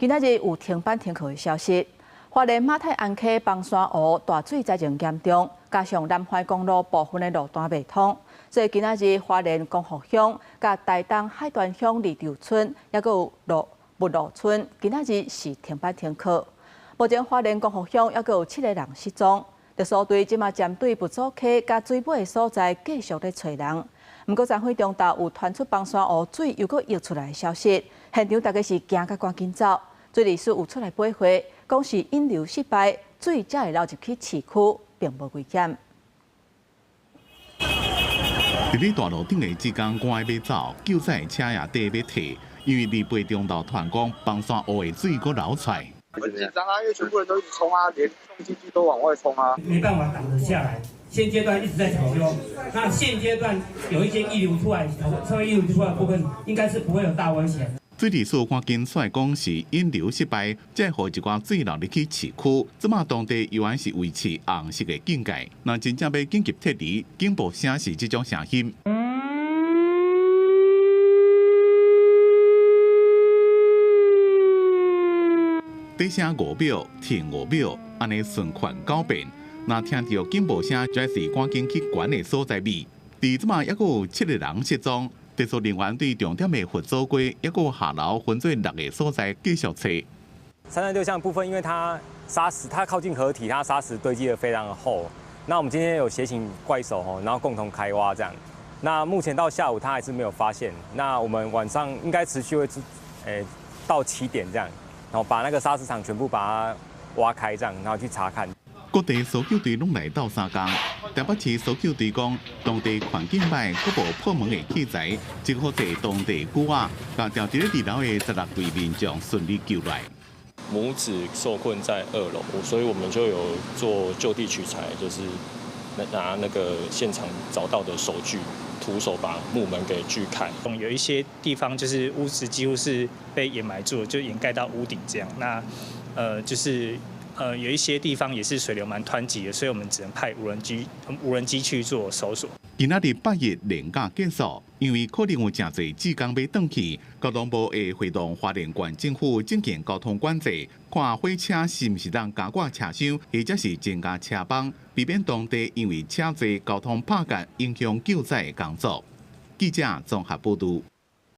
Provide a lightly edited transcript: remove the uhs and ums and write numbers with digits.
今仔日有停班停課的消息。花蓮馬太鞍溪枋山湖大水災情嚴重，加上南環公路部分的路段袂通，所以今仔日花蓮光復鄉、佮台東海端鄉二嶒村，抑閣有鹿木鹿村，今仔日是停班停課。目前花蓮光復鄉抑閣有七个人失蹤，特搜隊這馬針對木祖溪佮水尾的所在繼續咧揣人。毋過昨昏中晝有傳出枋山湖水又閣溢出來的消息，現場大家是驚甲趕緊走。水利署有出來回覆，講是引流失敗，水才會流入去市區，並無危險。佇咧大路頂的志工趕愛欲走，救災車也綴欲退，因為禮拜中晝傳講枋山湖的水閣流出來。很緊張啊，因為全部人都一直衝啊，連重機具都往外衝啊，沒辦法擋得下來。現階段一直在搶修，那現階段有一些溢流出來，稍微溢流出來的部分，應該是不會有大危險。水利署趕緊出來講是引流失敗，才予一寡水流入去市區。這馬當地依然是維持紅色的警戒。若真正欲緊急撤離，警報聲是這種聲音。短聲5秒，停5秒，按呢循環九遍。若聽著警報聲，就是趕緊去懸的所在避。佇這馬抑閣有七個人失蹤。特搜人員對重點的佛祖街，抑閣下樓分做六个所在繼續揣。三山六鄉部分，因為它砂石，它靠近河體，它砂石堆積得非常厚。那我們今天有協請怪手吼，然後共同開挖這樣。那目前到下午，它還是沒有發現。那我們晚上應該持續會，到7點這樣，然後把那個砂石場全部把它挖開這樣，然後去查看。各地搜救隊攏來鬥相共，台北市搜救隊講，當地環境歹，閣無破門的器材，只好借當地龜仔，共牢佇咧二樓的16位民眾順利救來。母子受困在二樓，所以我們就有做就地取材，就是拿那個現場找到的手鋸，徒手把木門給鋸開。有一些地方就是屋子幾乎是被掩埋住，就掩蓋到屋頂這樣。那，就是。有一些地方也是水流蠻湍急的，所以我們只能派無人機去做搜索。今仔日拜一連假結束，因為可能有誠濟志工欲轉去，交通部會會同花蓮縣政府進行交通管制，看火車是毋是通加掛車廂，或者是增加車班，避免當地因為車濟交通迫塞影響救災工作。記者綜合報導。